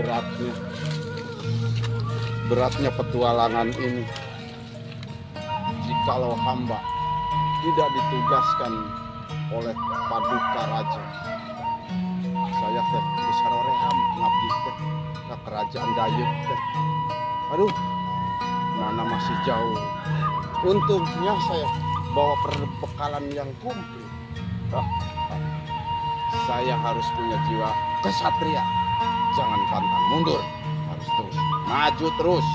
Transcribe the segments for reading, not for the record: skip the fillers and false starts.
Beratnya, beratnya petualangan ini. Jikalau hamba tidak ditugaskan oleh Paduka Raja, saya teh geus haroream ngabdi teh ka kerajaan Dayeuh teh. Aduh, mana masih jauh. Untungnya saya bawa perbekalan yang komplit. Ah, ah. Saya harus punya jiwa kesatria. Jangan pantang mundur, harus terus maju terus.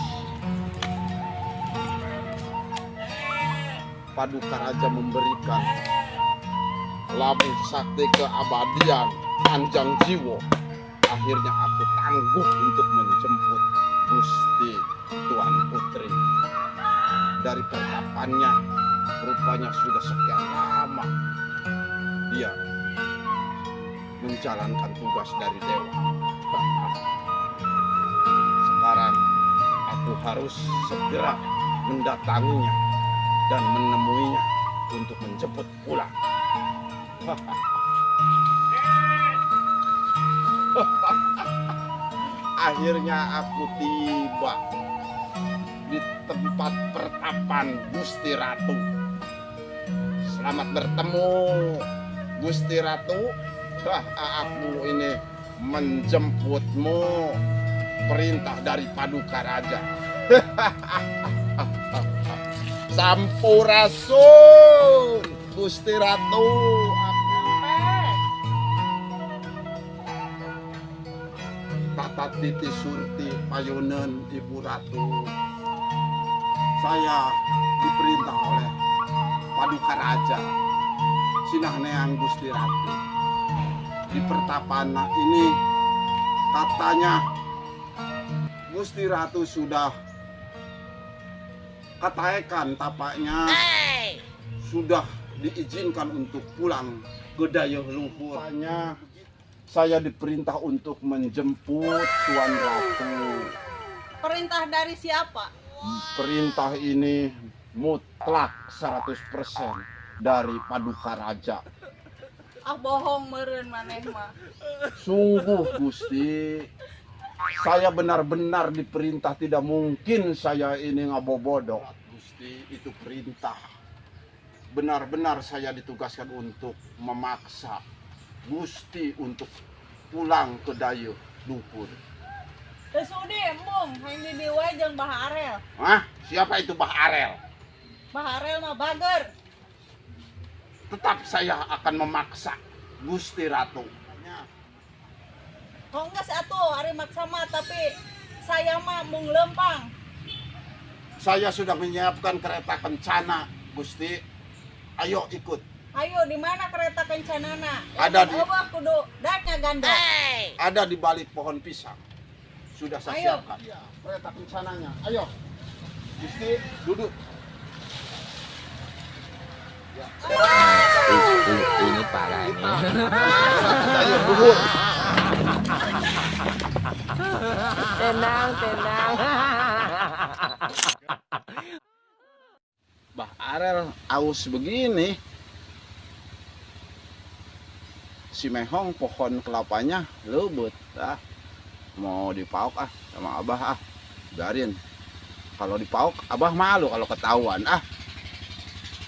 Paduka Raja memberikan labu sakti keabadian panjang jiwa. Akhirnya aku tangguh untuk menjemput Gusti Tuan Putri. Dari pertapannya, rupanya sudah sekian lama dia menjalankan tugas dari dewa. Sekarang aku harus segera mendatanginya dan menemuinya untuk menjemput pulang. Akhirnya aku tiba di tempat pertapan Gusti Ratu. Selamat bertemu, Gusti Ratu. Wah, aku ini menjemputmu, perintah dari Paduka Raja. Sampurasun, Gusti Ratu. Tata titi surti payunen Ibu Ratu. Saya diperintah oleh Paduka Raja Sinah Neang Gusti Ratu. Di pertapaan ini katanya Gusti Ratu sudah katakan tapaknya sudah diizinkan untuk pulang ke Dayeuh Luhur. Katanya saya diperintah untuk menjemput Tuan Ratu. Perintah dari siapa? Perintah ini mutlak 100% dari Paduka Raja. Ah, bohong meureun maneh mah. Sungguh Gusti, saya benar-benar diperintah, tidak mungkin saya ini ngabobodok. Gusti, itu perintah. Benar-benar saya ditugaskan untuk memaksa Gusti untuk pulang ke Dayeuh Luhur. Teu sudi embung, hayang di dieu wae jeung Bah Arel. Hah? Siapa itu Bah Arel? Bah Arel mah bager. Tetap saya akan memaksa Gusti Ratu. Oh enggak atuh, ari maksa mah, tapi saya mah mung lempang. Saya sudah menyiapkan kereta kencana, Gusti. Ayo ikut. Ayo, di mana kereta kencanana? Ada di Eueuh kudu daknya ganda. Ada di balik pohon pisang. Sudah saya Ayo. siapkan. Iya, kereta kencananya. Ayo. Gusti, duduk. Ya. Ini parah ini. Ayo, duduk. Tenang, tenang. Bah Arel aus begini. Si mehong pohon kelapanya lubut ah. Mau dipauk ah sama abah ah. Biarin. Kalau dipauk abah malu kalau ketahuan ah.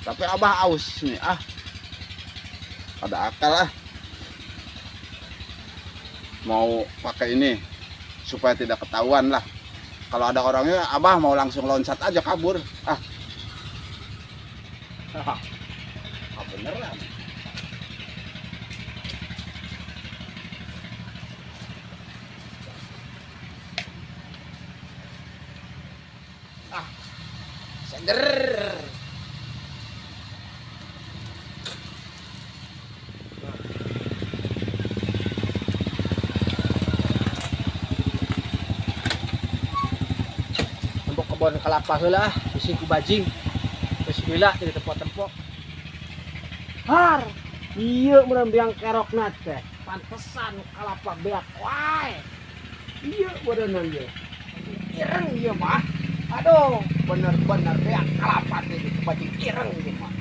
Tapi abah aus nih ah. Ada akal ah. Mau pakai ini supaya tidak ketahuan lah. Kalau ada orangnya abah mau langsung loncat aja kabur ah. Ah, beneran. Ah, seger. Tembok kebon kelapa heula ah, bisi ku bajing. Geus heula teu ditempok-tempok. Har, ieu meureun biang kerokna teh. Pantesan kalapa beak wae. Ieu meureunnan ieu. Ireng ieu mah. Aduh, bener-bener beak kalapa teh ku bajing ireng ieu mah.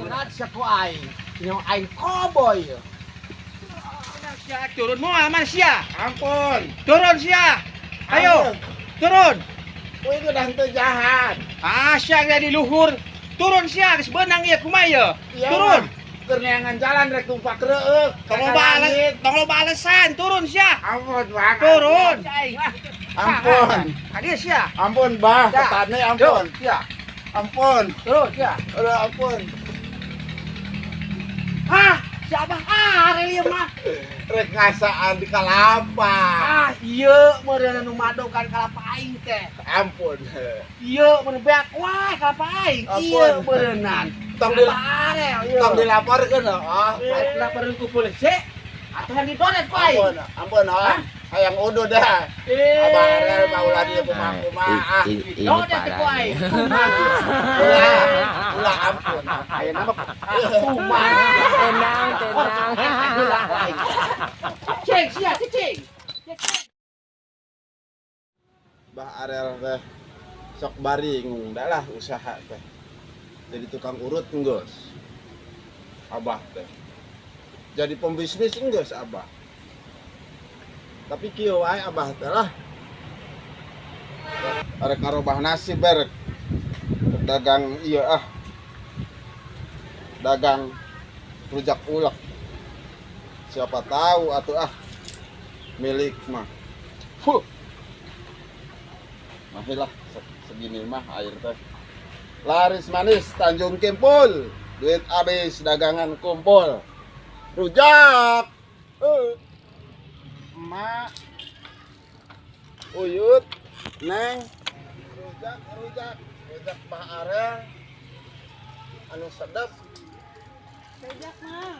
Berat sia ku aing. Nyawa aing koboy ieu. Sia turun moal man sia. Ampun. Turun sia. Ayo, turun. Kuy itu dah henteu jahat. Ah, sia di luhur. Turun sia geus beunang ieu kumaha ieu? Turun. Keur neangan jalan rek tumpak reueuk. Tong loba ales, tong loba alesan, turun sia. Ampun, Bang. Turun. Ampun. Kadieu sia. Ampun, Bah. Ya. Petani ampun. Sia. Ampun. Turun sia. Aduh, ampun. Ah, si Abah arel ieu mah. Rek ngasaan di kalapa. Ah, ieu meureun nu madokan kalapa aing teh. Ampun. Ieu meureun beak wah kalapa aing. Ieu Ampun. meureunnan. Tong di Kalapa arel ieu. tong dilaporkeun oh. Laporan ku polisi atau yang didonet ku aing. Ampun, ampun oh. Hayang uduh dah. Eh. Abah Arel maulah dia kumaha-kumaha. Ah. Ini Didonet ku parah aing. nih. Ulah, ulah ampun. Ayeuna mah kumaha. Tenang, tenang. Cicing sia cicing. Bah Arel teh sok baring dah lah usaha teh. Jadi tukang urut enggeus. Abah teh. Jadi pembisnis enggeus abah. Tapi kieu wae abah teh lah. Arek ngarobah nasib berek. Dagang iya ah. Dagang rujak ulek. Siapa tahu atuh ah milik mah. Fuh. Marilah segini mah air teh. Laris manis Tanjung Kimpul. Duit habis dagangan kumpul. Rujak. Emak. Uyut. Neng. Rujak, rujak. Rujak Bah Arel. Anu sedep. Rujak mang.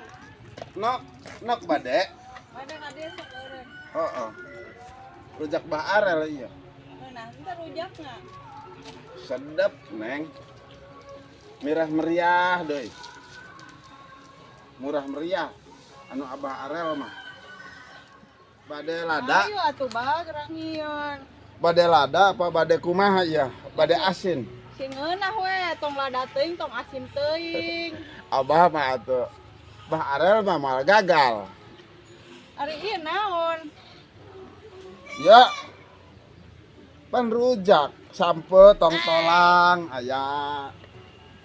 Nok, nok bade. Bade kadieu sok eureun. Oh, oh. Rujak Bah Arel iya. Nah, entar rujakna. Sedep, Neng. Mirah meriah doi. Murah meriah. Anu Abah Arel mah. Bade lada, Ayo atuh bah gerang nyieun. bade lada apa bade kumaha ya? Bade asin. Sing ngeunah we, tong lada teuing, tong asin teuing. Abah mah atuh. Bah Arel mah malah gagal. Ari ieu naon? Ya. Pan rujak, sampe tong tolang aya.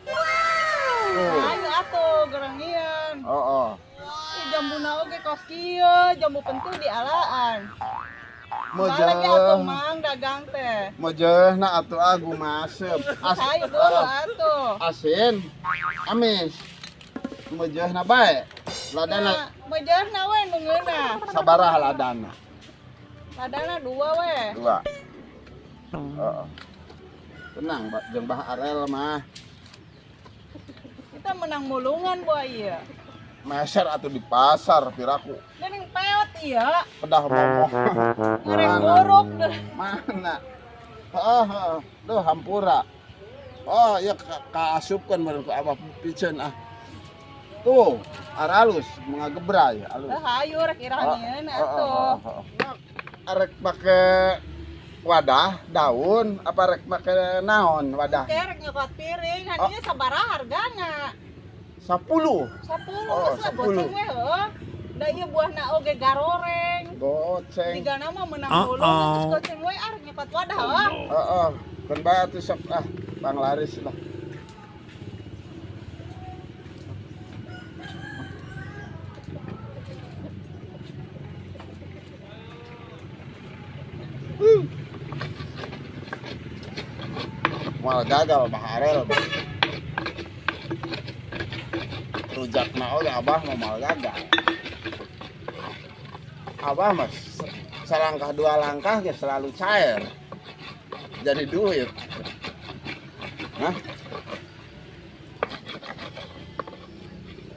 Tuh. Ayo atuh gerang nyieun. Oh, oh. Ih, jambuna oge kos kieu, jambu pentil dialaan. Mojeh. Lagi atuh mang dagang teh. Mojehna atuh agu masem. Ayo dulu atuh. Asin. Amis. Mojehna bae. Ladana Mejehna we nu ngeunah. sabaraha ladana? Ladana dua we. Dua. Heeh. Tenang, jeung Bah Arel mah. Kita menang mulungan buah ieu. Meser atuh di pasar piraku. Geuning peot ieu. Pedah momoh. Ngereng buruk deh. Mana? Heeh, heeh. Duh hampura. Oh, iya kaasupkeun meureun ku abah piceun ah. Tuh, aralus mengagebray alus. Lah hayu rek iraha nyieun atuh. Arek make wadah daun apa rek make naon wadah? Teh rek nyokot piring, hadinya sabaraha hargana? 10. 10 Oh, geus lah 10. goceng we heuh. Da ieu buahna oge garoreng. Goceng. Jigana mah menang mulungan geus goceng we ah rek nyokot wadah heuh. Heeh. Keun bae atuh sok ah, bang laris lah. Malah gagal Bah Arel. Rujak na oge abah mah malah gagal. Abah mah selangkah dua langkah ge selalu cair. Jadi duit. Hah?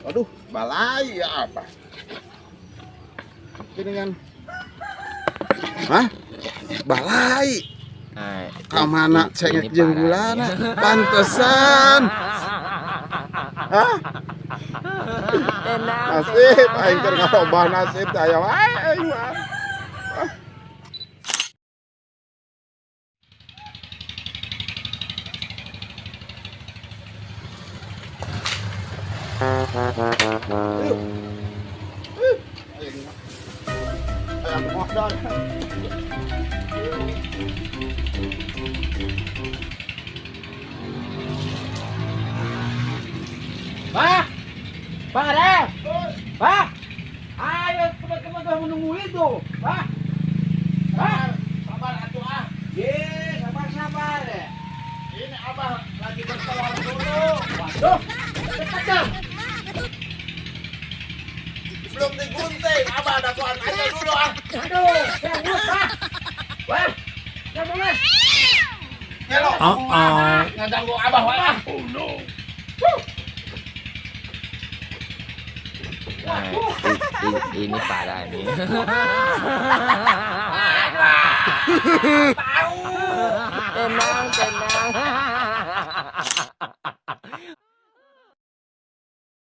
Aduh, balai ya apa? Ini kan. Hah? Balai. Nah, Kamana cengek ini jeung parah gulana? nih. Pantesan. Hah? Tenang, Nasib tenang. aing keur ngarobah nasib teh aya wae aing mah. Ayo. Aing mah. Don. Bah! Bah, Aref! Bah! Ayo teman-teman sudah menunggu itu. Bah! Bah! Sabar atuh ah. Ye, sabar-sabar. Ini Abah lagi bertelur dulu. Waduh, cepat dong. Belum digunting, Abah dagoan aja dulu ah. Aduh, saya mulus, Bah. Wah, saya mulus. Gelo. Oh. Ngaganggu Abah wae ah. Oh no. Nah, ini parah nih. Tenang, tenang.